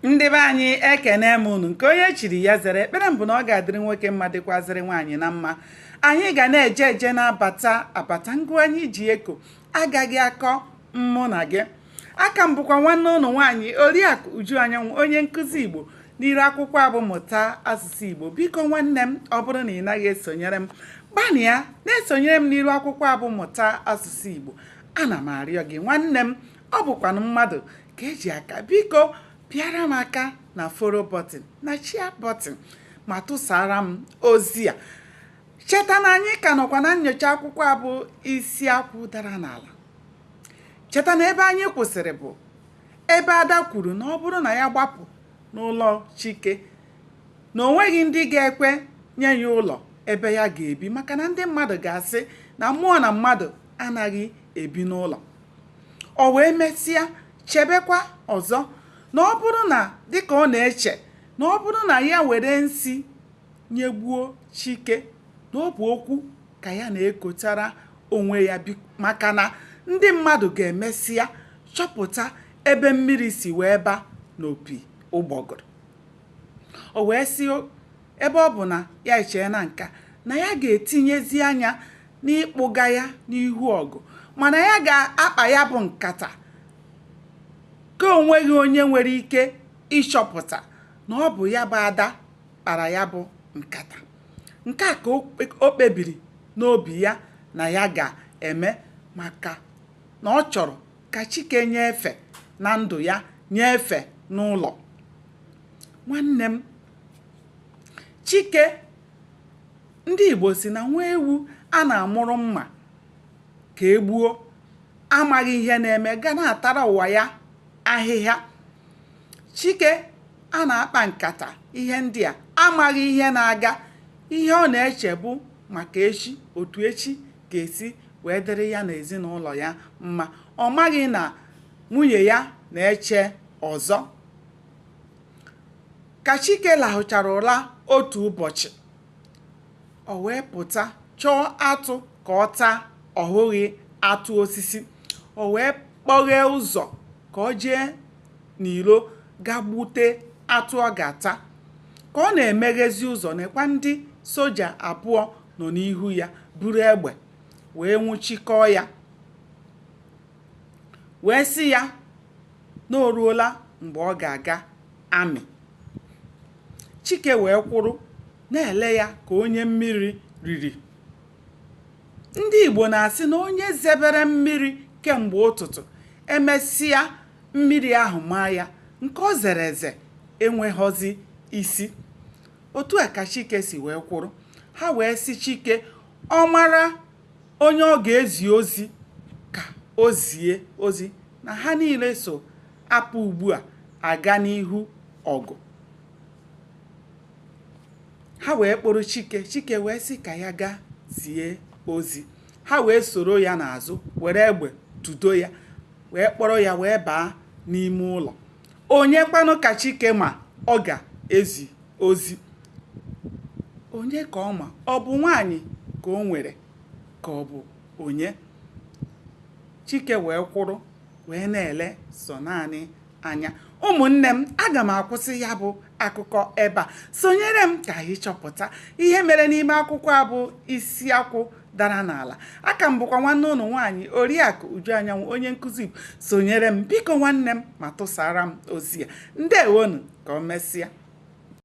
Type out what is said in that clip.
Ndị be anyị, ekene m unu. Nke onye chiri ya zere. Ekpere m bụ na ọ ga-adịrị nwoke mma, dịkwazịrị nwaanyị na mma. Anyị ga na-eje eje, na-abata abata. Ngụ anyị ji eko agaghị akọ mụ na gị. Aka m bụkwa nwanne ụnụ nwaanyị, Oriakụ Uju Anyanwụ, onye nkụzi Igbo n'iru akwụkwọ abụ Mụta Asụsụ Igbo. Biko nwanne m, ọ bụrụ na ị naghị esonyere m, gbanịa na-esonyere m n'iru akwụkwọ abụ Mụta Asụsụ Igbo. Ana m arịọ gị, nwanne m, ọ bụkwanụ mmadụ ka eji aka. Biko pịara m aka na follow button na share button ma tụsara m ozi a. Cheta na anyị ka nọkwa na nyocha akwụkwọ a bụ Isi Akwụ Dara N'ala. Cheta na ebe anyị kwụsịrị bụ ebe Ada kwuru na ọ bụrụ na ya gbapụ n'ụlọ Chike, na o nweghị ndị ga-ekwe nye ya ụlọ ebe ya ga-ebi, maka na ndị mmadụ ga-asị na mmụọ na mmadụ anaghị ebi n'ụlọ. O wee mesịa chebekwa ọzọ na ọ bụrụ na, dịka ọ na-eche, na ọ bụrụ na ya were nsi nyegbuo Chike, na ọ bụ okwu ka ya na-ekotara onwe ya, maka na ndị mmadụ ga-emesịa chọpụta ebe mmiri si wee ba n'opi ụgbọgụrụ. O wee sị, ebe ọ bụ na ya echee na nka na ya ga-etinyezi anya n'ịkpụga ya n'ihu ọgụ, mana ya ga-akpa ya bụ nkata ka o nweghị onye nwere ike ịchọpụta na ọ bụ ya bụ Ada kpara ya bụ nkata. Nke a ka o kpebiri n'obi ya na ya ga-eme, maka na ọ chọrọ ka Chike nye efe na ndụ ya, nye efe n'ụlọ. Nwanne m, Chike, ndị Igbo si na nwa ewu a na-amụrụ mma ka e gbuo amaghị ihe na-eme ga na-atara ụwa ya ahịhịa. Chike a na-akpa nkata ihe ndị a amaghị ihe na-aga. Ihe ọ na-eche bụ maka echi, otu echi ga-esi wee dịrị ya na ezinụlọ ya mma. Ọ maghị na nwunye ya na-eche ọzọ. Ka Chike lahụchara ụra otu ụbọchị, o wee pụta chọọ atụ ka ọ taa. Ọ hụghị atụ osisi. O wee kpọghee ụzọ ka ọ jee n'ilo ga gbute atụ ọ ga-ata. Ka ọ na-emeghezi ụzọ, nekwa ndị soja abụọ nọ n'ihu ya buru egbe, wee nwụchikọọ ya, wee sị ya na o ruola mgbe ọ ga-aga army. Chike wee kwụrụ na-ele ya ka onye mmiri riri. Ndị Igbo na-asị na onye zebere mmiri kemgbe ụtụtụ, emesịa mmiri ahụ maa ya, nke o zere eze enweghọzi isi. Otu a ka Chike si wee kwụrụ. Ha wee sị Chike ọ mara onye ọ ga-ezi ozi ka o zie ozi, na ha niile so apụ ugbu a aga n'ihu ọgụ. Ha wee kpọrọ Chike. Chike wee sị ka ya gaa zie ozi. Ha wee soro ya n'azụ, were egbe tụdo ya, wee kpọrọ ya wee baa n'ime ụlọ. Onye kwanụ ka Chike ma ọ ga-ezi ozi? Onye ka ọ ma? Ọ bụ nwaanyị ka o nwere, ka ọ bụ onye? Chike wee kwụrụ wee na-ele sọ naanị anya. Ụmụnne m, aga m akwụsị ya bụ akụkọ ebe a. Sonyere m ka anyị chọpụta ihe mere n'ime akwụkwọ a bụ Isi Akwụ Dara N'ala. Aka m bụkwa nwanne ụnụ nwaanyị, Oriakụ Uju Anyanwụ, onye nkụzi Igbo. Sonyere m biko nwanne m, ma tụsara m ozi ya. Ndewonu, ka o mesịa.